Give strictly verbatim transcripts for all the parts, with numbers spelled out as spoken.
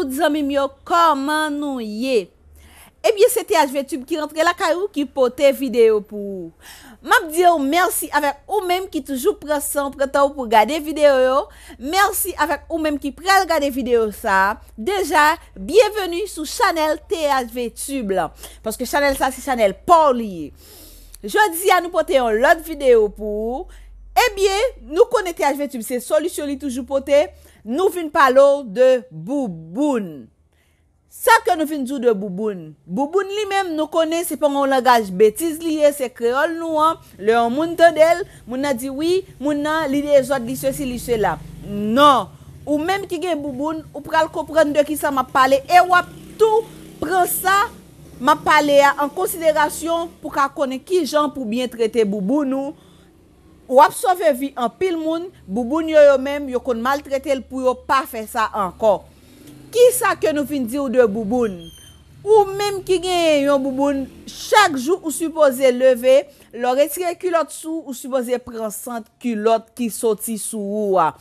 Tout zanmi m yo, kòman nou ye? Ebyen, se T H V Tube ki rantre lakay ou, ki pote videyo pou ou. M ap di w mèsi avèk ou menm ki toujou pran san w, pran tan w pou gade videyo yo. Mèsi avèk ou menm ki pral gade videyo sa a. Deja, byenveni sou chanèl T H V Tube la. Paske chanèl sa, se chanèl pa w li ye. Jodi a, nou pote yon lòt videyo pou ou. Ebyen, nou konnen T H V Tube, se solisyon li toujou pote. Nou vin pale w de bouboun. Sa ke nou vin di w de bouboun? Bouboun li menm, nou konnen se pa yon langaj betiz li ye, se kreyòl nou an. Lè yon moun tande l, moun nan di wi, moun nan, li dezòd, li sesi, li sela. Non. Ou menm ki gen bouboun, ou pral konprann de kisa m ap pale e w ap tou pran sa m ap pale a an konsiderasyon pou w ka konnen kijan pou byen trete bouboun ou. W ap sove vi anpil moun, bouboun yo yo menm, yo konn maltrete l pou yo pa fè sa ankò. Kisa ke nou vin di w de bouboun? Ou menm ki genyen yon bouboun, chak jou ou sipoze leve, lè w retire kilòt sou ou, ou sipoze pran sant kilòt ki soti sou ou a.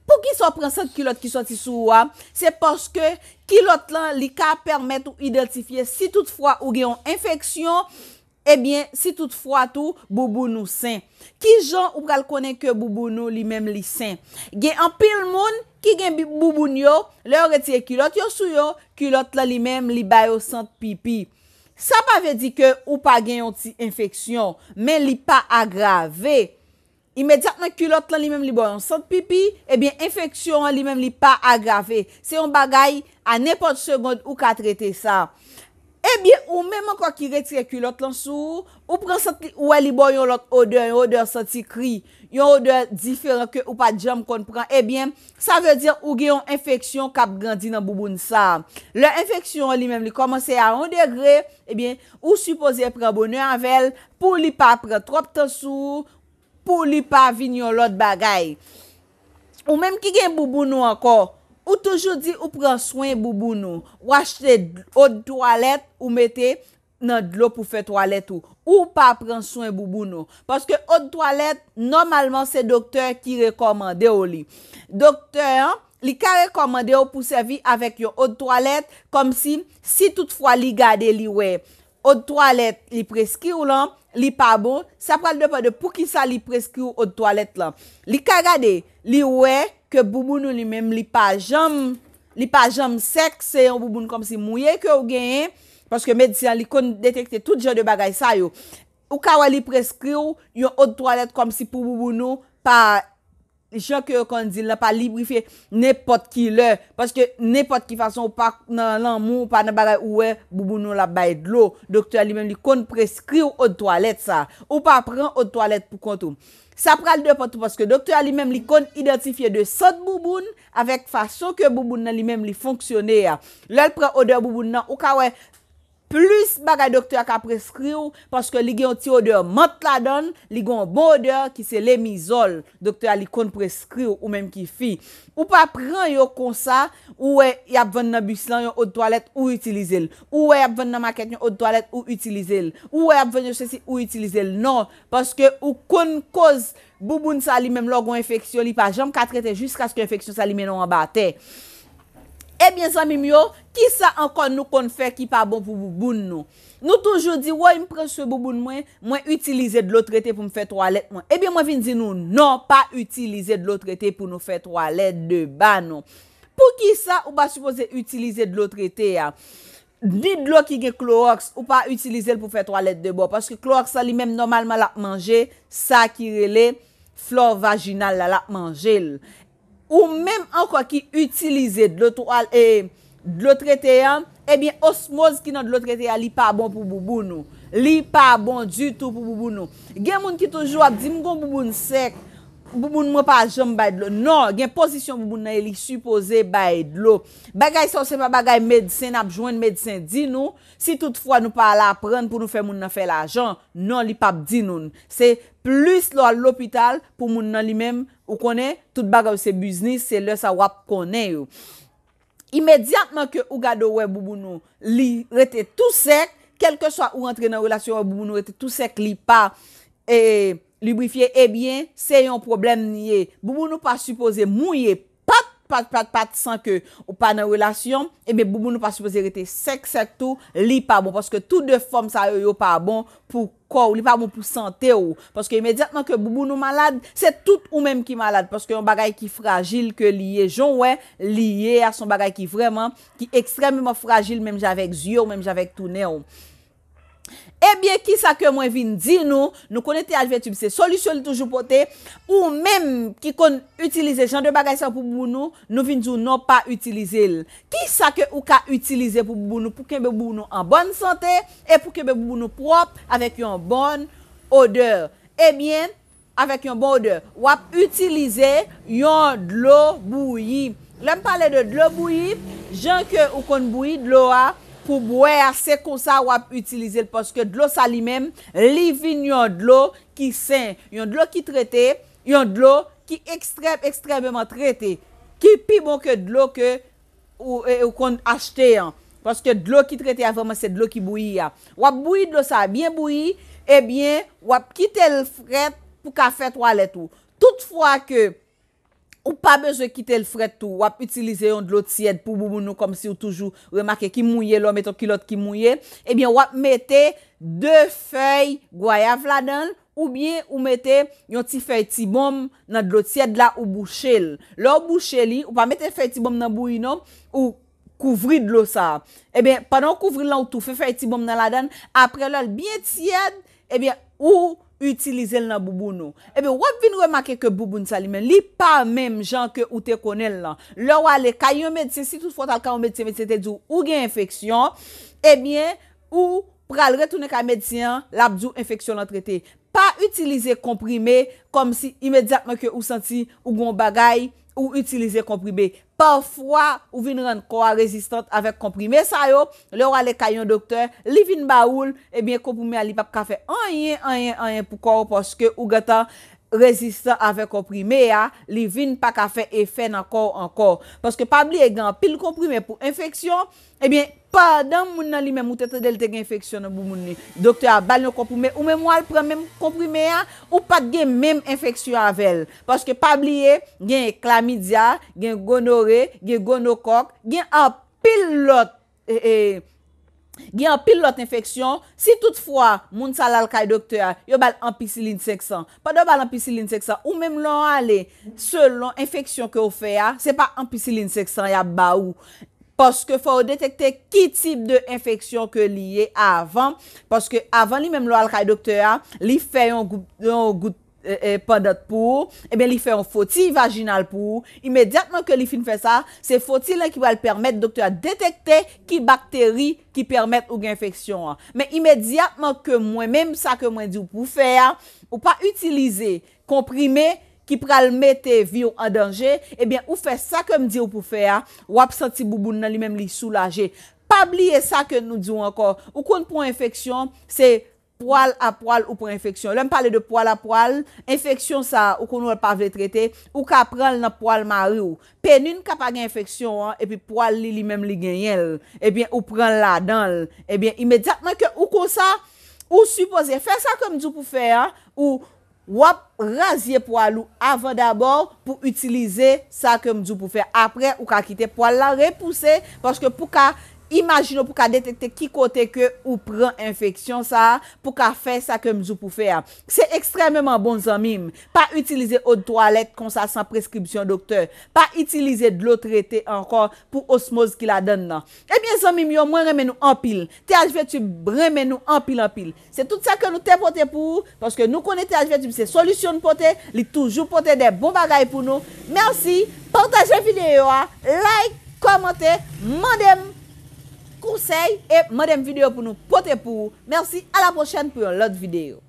Poukisa w pran sant kilòt ki soti sou ou a? Se paske kilòt lan, li ka pèmèt ou idantifye si toutfwa ou gen yon enfeksyon, ebyen, si toutfwa tou bouboun ou sen. Kijan ou pral konnen ke bouboun ou li menm li sen? Gen anpil moun ki gen bi-, bouboun yo, lè yo retire kilòt yo sou yo, kilòt lan li menm li ba yo sant pipi. Sa pa vle di ke ou pa gen yon ti enfeksyon, men li pa agrave. Imedyatman kilòt lan li menm li ba w yon sant pipi, ebyen enfeksyon an li menm li pa agrave. Se yon bagay a nenpòt segond ou ka trete sa. Ebyen ou menm ankò ki retire kilòt lan sou ou, ou pran sant li, ou wè li ba w yon lòt odè, yon odè santi kri, yon odè diferan ke ou pa t janm konn pran. Ebyen, sa vle di ou gen yon enfeksyon k ap grandi nan bouboun sa a. Lè enfeksyon an li menm li kòmanse a yon degre, ebyen, ou sipoze pran bonè avè l pou li pa pran twòp tan sou ou, pou li pa vin yon lòt bagay. Ou menm ki gen bouboun ou ankò, ou toujou di ou pran swen bouboun ou. Ou achte d-, od twalèt, ou mete nan dlo pou fè twalèt ou. Ou pa pran swen bouboun ou. Paske od twalèt, nòmalman, se doktè ki rekòmande w li. Doktè an, li ka rekòmande w pou sèvi avèk yon od twalèt, kòmsi, si toutfwa li gade, li wè od twalèt li preskri w lan, li pa bon, sa pral depann de poukisa li preskri w od twalèt lan. Li ka gade, li wè ke bouboun ou li menm li pa janm, li pa janm sèk, se yon bouboun kòmsi mouye ke w genyen, paske medsen an li konn detekte tout jan de bagay sa yo. Ou ka wè li preskri w yon od twalèt kòmsi pou bouboun ou pa jan ke yo konn di l lan, pa librifye nenpòt ki lè, paske nenpòt ki fason ou pa nan lanmou, ou pa nan bagay, ou wè bouboun ou l ap bay dlo. Doktè a li menm li konn preskri w od twalèt sa. Ou pa pran od twalèt pou kont ou. Sa pral depann tou paske doktè a li menm li konn idantifye de sant bouboun avèk fason ke bouboun nan li menm li fonksyone a. Lè l pran odè bouboun nan, ou ka wè plis bagay doktè a ka preskri w, paske li gen yon ti odè mant ladan l, li gen yon bon odè ki se lemizòl. Doktè a li konn preskri w, ou menm ki fi. Ou pa pran yo konsa, ou wè y ap vann nan bis lan yon od twalèt, ou itilize l. Ou wè y ap vann nan makèt yon od twalèt, ou itilize l. Ou wè y ap vann yon sesi, ou itilize l. Non, paske ou konn koz bouboun sa li menm lè w gen yon enfeksyon, li pa janm ka trete jiskaske enfeksyon sa li mennen w anba tè. Ebyen, zanmi m yo, kisa ankò nou konn fè ki pa bon pou bouboun nou? Nou toujou di, woy, m pran swen bouboun mwen, mwen itilize dlo trete pou m fè twalèt mwen. Ebyen, mwen vin di nou, non, pa itilize dlo trete pou nou fè twalèt de ba nou. Poukisa ou pa sipoze itilize dlo trete a? Ni dlo ki gen klowòks, ou pa itilize l pou fè twalèt de ba w, paske klowòks la li menm nòmalman l ap manje sa ki rele flò vajinal la, l ap manje l. Ou menm ankò ki itilize dlo twal-, e, dlo trete a, ebyen, osmoz ki nan dlo trete a, li pa bon pou bouboun ou. Li pa bon ditou pou bouboun ou. Gen moun ki toujou ap di, "M gon bouboun sèk, bouboun mwen pa janm bay dlo." Non, gen pozisyon bouboun nan ye, li sipoze bay dlo. Bagay sa yo se pa bagay medsen n ap jwenn medsen di nou, si toutfwa nou pa al aprann pou nou fè moun nan fè lajan. Non, li p ap di nou l. Se plis lè w al lopital pou moun nan li menm, ou konnen, tout bagay yo se biznis, se lè sa w ap konnen yo. Imedyatman ke ou gade w wè bouboun ou, li rete tou sèk, kèlkeswa ou rantre nan relasyon wè bouboun ou rete tou sèk, li pa, e, librifye, ebyen, se yon pwoblèm li ye. Bouboun ou pa sipoze mouye pat pa, pa, pa t san ke ou pa nan relasyon, ebyen, bouboun ou pa sipoze rete sèk, sèk tou, li pa bon. Paske tou de fòm sa yo, yo pa bon pou kò w, li pa bon pou sante w. Paske imedyatman ke bouboun ou malad, se tout ou menm ki malad. Paske yon bagay ki frajil ke li ye, jan w wè li ye a, se yon bagay ki vrèman, ki ekstrèmeman frajil, menm jan avèk zye w, menm jan avèk tou nen w. Ebyen, kisa ke mwen vin di nou? Nou konnen T H V Tube se solisyon li toujou pote. Ou menm ki konn itilize jan de bagay sa pou bouboun ou, nou vin di w non, pa itilize l. Kisa ke ou ka itilize pou bouboun ou, pou kenbe bouboun ou an bòn sante e pou kenbe bouboun ou pwòp avèk yon bòn odè? Ebyen, avèk yon bon odè. W ap itilize yon dlo bouyi. Lè m pale de dlo bouyi, jan ke ou konn bouyi dlo a pou bwè a, se konsa w ap itilize l, paske dlo sa li menm, li vin yon dlo ki sen, yon dlo ki trete, yon dlo ki ekstrèm, ekstrèmeman trete, ki pi bon ke dlo ke ou, e, ou konn achte an. Paske dlo ki trete a vrèman se dlo ki bouyi a. W ap bouyi dlo sa a byen bouyi, ebyen, w ap kite l frèt pou ka fè twalèt ou. Tout fwa ke ou pa bezwen kite l frèt tou, w ap itilize yon dlo tyèd pou bouboun ou, kòmsi ou toujou remake ki mouye, lè w mete yon kilòt ki mouye, ebyen, w ap mete de fèy gwayav ladan l, oubyen ou mete yon ti fèy tibonm nan dlo tyèd la, ou bouche l. Lè w bouche li, ou pa mete fèy tibonm nan bouyi non, ou kouvri dlo sa a. Ebyen, pandan w kouvri l lan, ou toufe fèy tibonm nan ladan l. Apre, lè l byen tyèd, ebyen, ou itilize l nan bouboun ou. Ebyen, w ap vin remake ke bouboun sa li menm, li pa menm jan ke ou te konnen l lan. Lè w ale kay yon medsen, si tout fwa w t al kay yon medsen, medsen te di w ou gen enfeksyon, ebyen, ou pral retounen kay medsen an, l ap di w enfeksyon lan trete. Pa itilize konprime kòmsi imedyatman ke ou santi ou gen yon bagay, ou itilize konprime. Pafwa, ou vin rann kò a rezistan avèk konprime sa yo. Lè w ale kay yon doktè, li vin ba ou l, ebyen, konprime a, li p ap ka fè anyen, anyen, anyen pou kò w, paske ou gentan rezistan avèk konprime a, li vin pa ka fè efè nan kò w ankò. Paske pa bliye, gen anpil konprime pou enfeksyon, ebyen, pandan moun nan li menm, ou te tande l te gen enfeksyon nan bouboun li, doktè a ba l yon konprime, ou menm w al pran menm konprime a, ou pa t gen menm enfeksyon avè l. Paske pa bliye, gen klamidya, gen gonore, gen gonokòk, gen anpil lòt, e, e, gen anpil lòt enfeksyon. Si toutfwa moun sa l al kay doktè a, yo ba l anpisilin senk san. Pandan yo ba l anpisilin senk san, ou menm lè w ale, selon enfeksyon ke w fè a, se pa anpisilin senk san y ap ba ou. Paske fò yo detekte ki tip de enfeksyon ke li ye avan. Paske avan li menm lè w al kay doktè a, li fè yon gout, yon gout, e, e, pandan pou ou, ebyen, li fè yon foti vajinal pou ou. Imedyatman ke li fin fè sa, se foti lan ki pral pèmèt doktè a detekte ki bakteri ki pèmèt ou gen enfeksyon an. Men imedyatman ke mwen menm, sa ke mwen di w pou fè a, ou pa itilize konprime ki pral mete vi w an danje, ebyen, ou fè sa ke m di w pou fè a, w ap santi bouboun nan li menm li soulaje. Pa bliye sa ke nou di w ankò, ou konn pran enfeksyon, se pwal a pwal ou pran enfeksyon. Lè m pale de pwal a pwal, enfeksyon sa a, ou konn wè l pa vle trete, ou ka pran l nan pwal mari w. Penin ka pa gen enfeksyon an, epi pwal li, li menm li genyen l. Ebyen, ou pran l ladan l. Ebyen, imedyatman ke ou konsa, ou sipoze fè sa ke m di w pou fè a, ou W ap razye pwal ou avan dabò pou itilize sa ke m di w pou fè. Apre, ou ka kite pwal la repouse, paske pou ka imajine w, pou ka detekte ki kote ke ou pran enfeksyon sa a, pou ka fè sa ke m di w pou fè a. Se ekstrèmeman bon, zanmi m. Pa itilize od twalèt konsa san preskripsyon doktè. Pa itilize dlo trete ankò pou osmoz ki ladan l nan. Ebyen, zanmi m yo, mwen renmen nou anpil. T H V Tube renmen nou anpil, anpil. Se tout sa ke nou te pote pou ou, paske nou konnen T H V Tube se solisyon n pote, li toujou pote de bon bagay pou nou. Mèsi, pataje videyo a, like, kòmante, mande m konsèy e mande m videyo pou nou pote pou ou. Mèsi, a la pwochèn pou yon lòt videyo.